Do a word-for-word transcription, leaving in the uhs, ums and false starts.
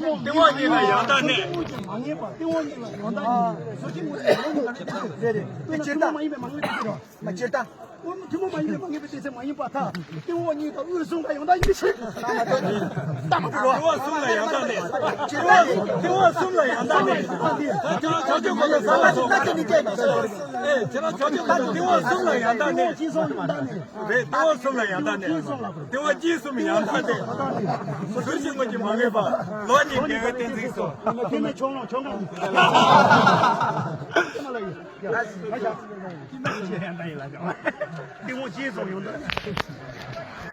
ཐུན་མོང་ལྟེ་བ་གཉིས་ལ་ཡང་དག་གནས། ཐུན་མོང་གི་མ་ངེས་པ། ལྟེ་བ་གཉིས་ལ་ཡང་དག་གནས། ཟུར་ཁྱིམ་ངོས་ནས་ལོ་ནི་ག་རེ་རེད། དེ་ཇི་ལྟར་མ་ཡིན་པའི་མ་ངེས་པའི་ལྟེ་བ། མ་ཇི་ལྟར། ཐུན་མོང་མ་ཡིན་པའི་མ་ངེས་པའི་ལྟེ་ཚད་མ་ཡིན་པར་ཐལ། ལྟེ་བ་གཉིས་དང་དབུས་གསུམ་ལ་ཡང་དག་གནས་ཕྱིར། ལྟ་མ་གྲུབ་ལ། ལྟེ་བ་གསུམ་ལ་ཡང་དག་གནས། ལྟེ་བ་གསུམ་ལ་ཡང་དག་གནས། ད་ཁྱེད་རང་བྱང་ཆུབ་སྒོམ་ལ་ཟ་བ་སོང་། ད་ཁྱེད་རང་བྱང་ཆུབ་སྒོམ་ལ་ལྟེ་བ་གསུམ་ལ་ཡང་དག་གནས། རེད། ལྟེ་བ་གསུམ་ལ་ཡང་དག་གནས། ལྟེ་བ་གཉིས་གསུམ་ཡང་དག་གནས། ཟུར་ཁྱིམ་ངོས་ཀྱི་མ་ངེས་པ། ལོ་གཉིས་རྒྱལ་བའི་བསྟན་འཛིན་སོ། དེ་ནས་ཆོག་ལོང་ཆོག་ག་ཡིན། གཏིང་མོ་ཅི་ཙམ་ཡོང་ད།